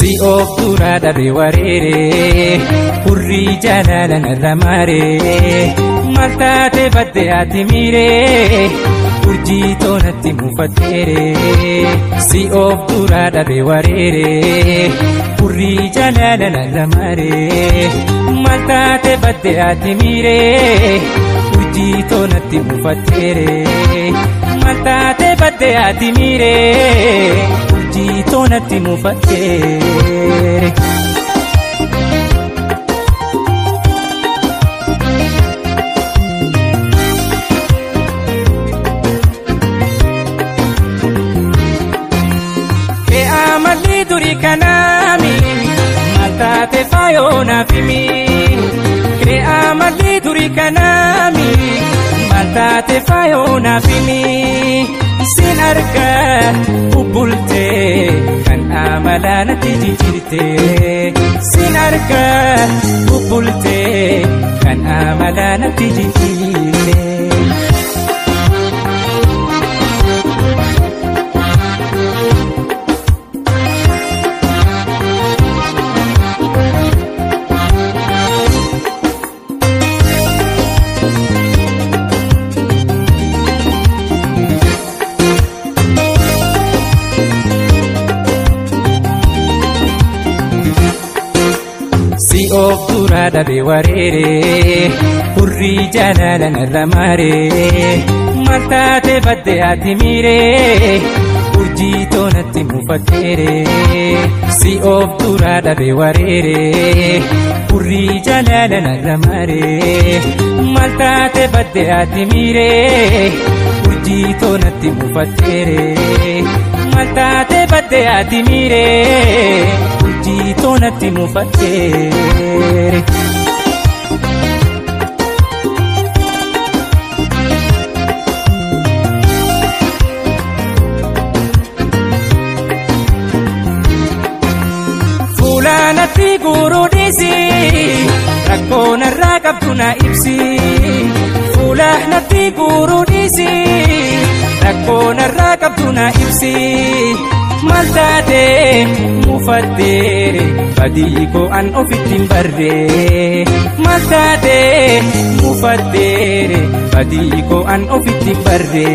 Si of duraa dhabe wareeree, hurrii jaalala narra maaree, maal taate badde ati miiree, urjii toonatti mufatteeree. Si of duraa dhabe wareeree, hurrii jaalala narra maaree, maal taate badde ati miiree, urjii toonatti mufatteeree. Maal taate badde ati miiree, urjii toonatti mufatteere. Amalli durii kanaami, maal taate faayoo naaf himi. Amalli durii kanaami, maal taate faayoo naaf himi. Sin argaa bubbultee kan amalaa natti jijjiirte. Sin argaa bubbultee kan amalaa natti jijjiirte. Si of duraa dhabe wareeree, hurrii jaalala narra maaree, maal taate badde ati miiree, urjii toonatti mufatteeree. Si of duraa dhabe wareeree, hurrii jaalala narra maaree, maal taate badde ati miiree, urjii toonatti mufatteeree. Maal taate badde ati miiree, urjii toonatti mufatteere. Fuula natti guuruu dhiisi, rakkoo narraa qabdu na ibsi. Fuula natti guuruu dhiisi, rakkoo narraa qabdu na ibsi. Maal taate mufatteere, badii koo an ofitti hin barre. Maal taate mufatteere, badii koo an ofitti hin barre.